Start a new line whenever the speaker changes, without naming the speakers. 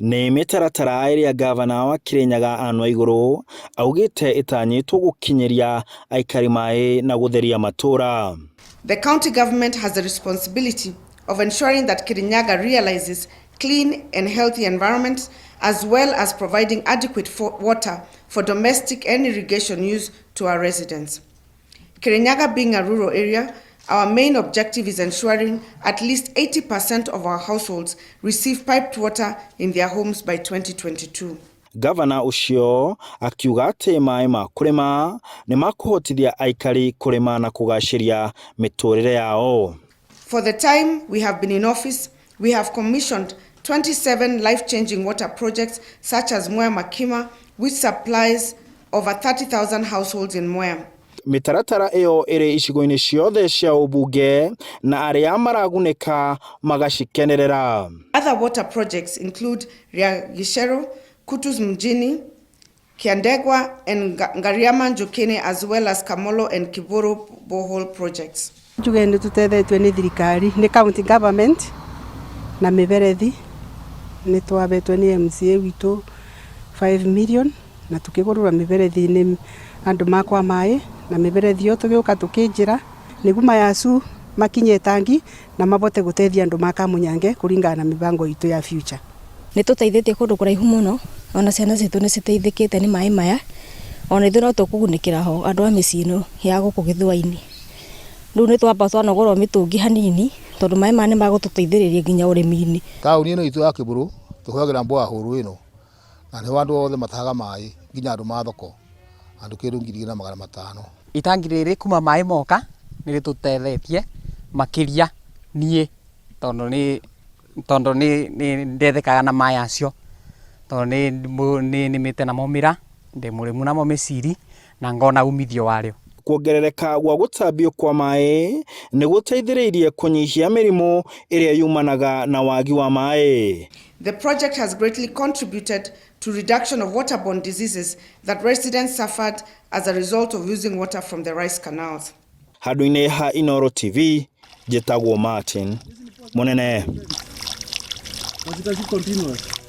Nĩ mĩtaratara ĩrĩa ngavana wa Kirinyaga Anne Waigũrũ augĩte ĩtanyĩtwo gũkinyĩria aikari maĩ na gũtheria matũra.
The county government has the responsibility of ensuring that Kirinyaga realizes clean and healthy environments as well as providing adequate water for domestic and irrigation use to our residents. Kirinyaga being a rural area, our main objective is ensuring at least 80% of our households receive piped water in their homes by 2022.
Gavana ũcio akiuga atĩ maĩ ma kũrĩma nĩ makũhotithia aikari kũrĩma na kũgacĩria mĩtũrĩre yao.
For the time we have been in office, we have commissioned 27 life-changing water projects such as Mwea Makima, which supplies over 30,000 households in Mwea.
Mĩtaratara ĩyo ĩrĩ icigo-inĩ ciothe cia ũmbunge na arĩa maragunĩka magacikenerera.
Other water projects include Riagicero, Kutus Mjini, Kiandegwa and Ngariama Njukini, as well as Kamolo and Kiburu borehole projects.
Njuge nĩ tũtethetio nĩ thirikari, nĩ county government na mĩberethi. Nĩ twabetwo nĩ MCA witũ 5 million na tukĩgũrĩrwo mĩberethi nĩ andũ makwa maĩ, na mĩberethi ĩyo tũgĩũka tũkĩnjĩra nĩguo mayacu makinye tangi na mabote gũteithia andũ ma Kamunyange kũringana na mĩbango itũ ya future.
Nĩ tũteithĩtie kũndũ kũraihu mũno, ona ciana citũ nĩ citeithĩkĩte nĩ maĩ maya, ona ithuĩ no tũkũgunĩkĩra ho andũ a mĩciĩ ĩno ya gũkũ gĩthũa-inĩ. Rĩu nĩ twamba twanogorwo mĩtũngi hanini tondũ maĩ maya nĩ magũtũteithĩrĩria nginya ũrĩmi-inĩ.
Taũni ĩno itũ ya Kĩbũrũ tũhũthagĩra borehole ĩno na nĩho andũ othe matahaga maĩ, nginya andũ ma thoko, andũ kĩndũ 2500.
Itangi rĩrĩ kuma maĩ moka nĩ rĩtũtethetie makĩria niĩ, tondũ nĩ ndethekaga na maĩ acio, tondũ nĩ nĩmĩte namo mĩra, ndĩ mũrĩmu namo mĩciri na ngona umithio warĩo.
Kuongerereka gwa gũtambio kwa maĩ nĩ gũteithĩrĩirie kũnyihia mĩrimũ ĩrĩa yumanaga na wagi wa maĩ.
The project has greatly contributed to reduction of waterborne diseases that residents suffered as a result of using water from the rice canals.
Handũ-inĩ ha Inooro TV, njĩtagwo Martin Mũnene.
Continuous.